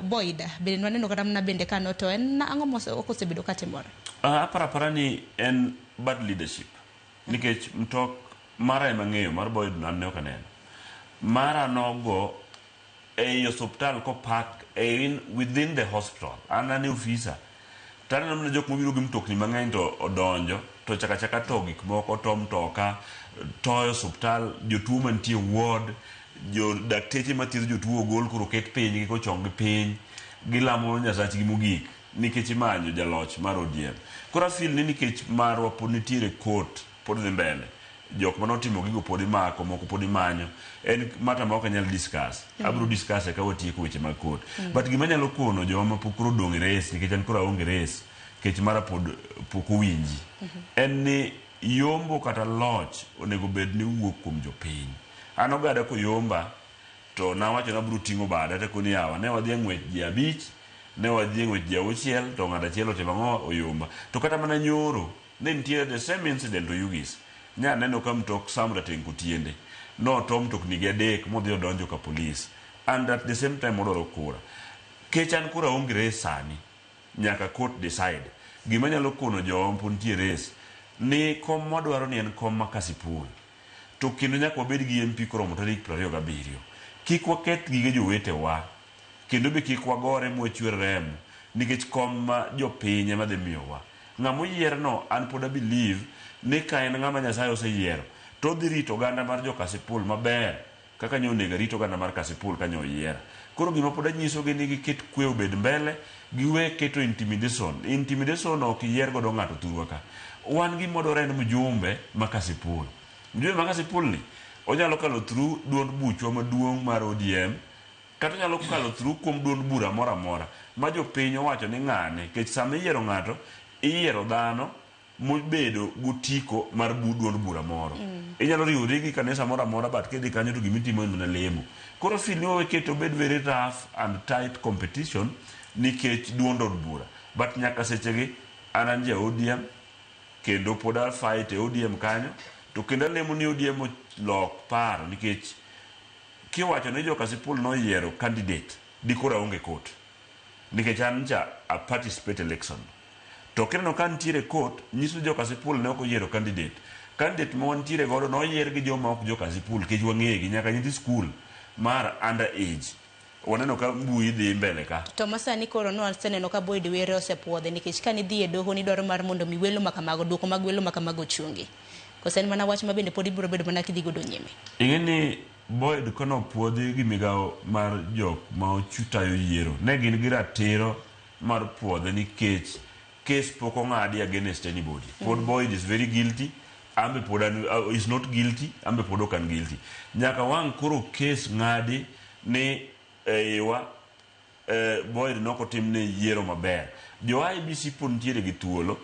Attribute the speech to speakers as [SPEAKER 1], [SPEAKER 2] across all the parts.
[SPEAKER 1] Boyd bende waneno kata mana bende ka no to en ang'o mose ok osebedo katimore?
[SPEAKER 2] Aparo apara ni en bad leadership nikech mtok mara ema ng'eyo mar Boyd no an ne ok aneno. Mara nogo ei osuptal kopak within the hospital. An ane ofisa. To aneno mana jok mobiro gi mtokni mang'eny to odonjo to chaka chaka to gik moko to mtoka toyo osuptal jotuo mantie ward jo dakteche mathiedho jotuo ogol koro oket piny gi kochong gi piny gilamo nyasachgi mogik nikech imanyo jaloch mar ODM. Koro afeel ni nikech marwa pod nitiere court pod dhi mbele jok manotimo gigo pod imako moko pod imanyo en matter ma ok anyal discuss. Abiro discuss e ka watieko weche mag court. But gima anyalo kono joma ma pok koro odong' e race nikech an koro aonge race kech mara pod pok owinji en ni yombo kata loch onego bed ni wuok kuom jopiny. An ogada koyomba to nawacho ni abiro ting'o bada takoni yawa ne wadhi e ng'wech ji 5 ne wadhi e ng'wech ji 6 to ng'ato achiel otimo ang'o oyomba. To kata mana nyoro ne nitiere the same incident Oyugis. Nya neno ka mtok Sam Rateng' Kotiende noto mtokni gi 3 modhi odonjo ka police and at the same time odwaro kura. Kech an koro aonge race sani nyaka court decide. Gima anyalo kono jowa mapod nitie race ni kom mwadwaro ni en kom ma Kasipul. To kendo nyaka wabed gi MP koromo tarik 27. Kik waketh gige jowetewa kendo be kik wagore mwachwer remo nikech kom ma jopiny ema dhi miyowa. Ng'ama oyierno an pod a believe ni ka en ng'ama Nyasaye oseyiero to odhi rito oganda mar jo Kasipul maber kaka nyo onego arit oganda mar Kasipul ka nyo oyiera. Koro gima pod anyisogi ni giket kwe obed mbele, giwe keto intimidation. Intimidation ok yier godo ng'ato thurwa ka. Wan gima wadwaro en mjumbe ma Kasipul. Mjumbe ma Kasipul ni onyalo kalo through duond buchwa maduong' mar ODM kata onyalo kalo through kuom duond bura moro amora ma jopiny owacho ni ng'ane nikech sama iyiero ng'ato iyiero dhano mobedo gotiko mar duond bura moro. Inyalo riwori gi kanisa moro amora but kidhi kanyo to gimitimo en mana lemo. Koro feel ni wawe keto obed very rough and tight competition nikech duond od bura. But nyaka sechegi an an ja ODM kendo pod a fight e ODM kanyo to kendo alemo ni ODM olok paro nikech kiwacho ni jo Kasipul noyiero candidate dikoro aonge court nikech an cha a participate election to kineno ka nitiere court nyiso ni jo Kasipul ne ok oyiero candidate. Candidate ma wantiere godo noyier gi joma ok jo Kasipul nikech wang'egi nyaka nyithi skul mar under age waneno ka mbui dhi mbele ka.
[SPEAKER 1] To masani koro nwaseneno ka Boyd Were osepuodhe nikech ka nidhi e doho nidwaro mar mondo mi welo makamago duoko mag welo makamago ochungi. Koso en mana wach ma bende pod ibiro bedo mana kidhi godo nyime?
[SPEAKER 2] Ing'e ni Boyd konopuodhi gi migawo mar jok ma tayo yiero ne gin gi ratiro mar puodhe nikech case pok ong'adi against anybody. Pod Boyd is very guilty, ambe pod an is not guilty, ambe pod ok an guilty. Nyaka wang' koro case ng'adi ni eiwa Boyd nok otimne yiero maber. Jo IEBC pod nitiere gi thuolo,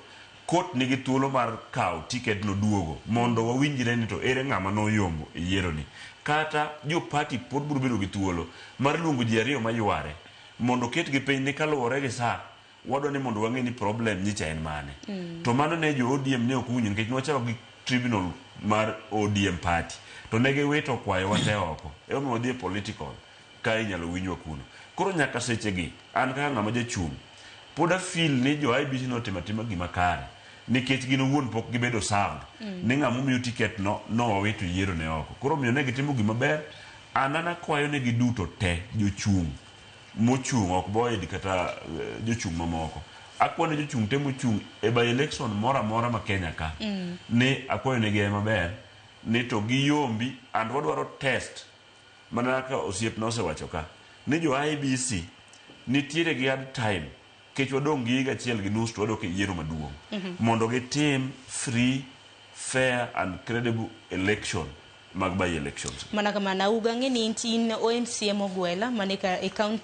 [SPEAKER 2] court nigi thuolo mar kawo ticket no duogo mondo wawinjre ni to ere ng'ama noyombo e yiero ni. Kata jo party pod biro bedo gi thuolo mar luongo ji 2 mayware mondo oketgi piny ni kaluwore gi saa wadwa ni mondo wang'e ni problem nyicha en mane. To mano ne jo ODM ne ok owinjo nikech nwachako gi tribunal mar ODM party to ne giwito kwayowa te oko. Emomiyo wadhi e political ka inyalo winjwa kuno. Koro nyaka sechegi an kaka ng'ama jachung' pod a feel ni jo IEBC notimo atima gima kare nikech gin owuon pok gibedo served ni ng'ama omiyo ticket no nowawito yiero ne oko. Koro omiyo ne gitimo gima ber. An an akwayo negi duto te jochung' mochung' ok Boyd kata jochung' mamoko. Akwayo ne jochung' te mochung' e by election moro amora ma Kenya ka ni akwayo negi maber ni to giyombi and wadwaro test mana kaka osiepna osewacho ka ni jo IEBC nitiere gi hard time kech wadong' gi higa 1.5 to wadok e yiero maduong' mondo gitim free, fair and credible election mag by elections.
[SPEAKER 1] Mana kamano, Auga ang'e ni in MCA Mogwela mane e county.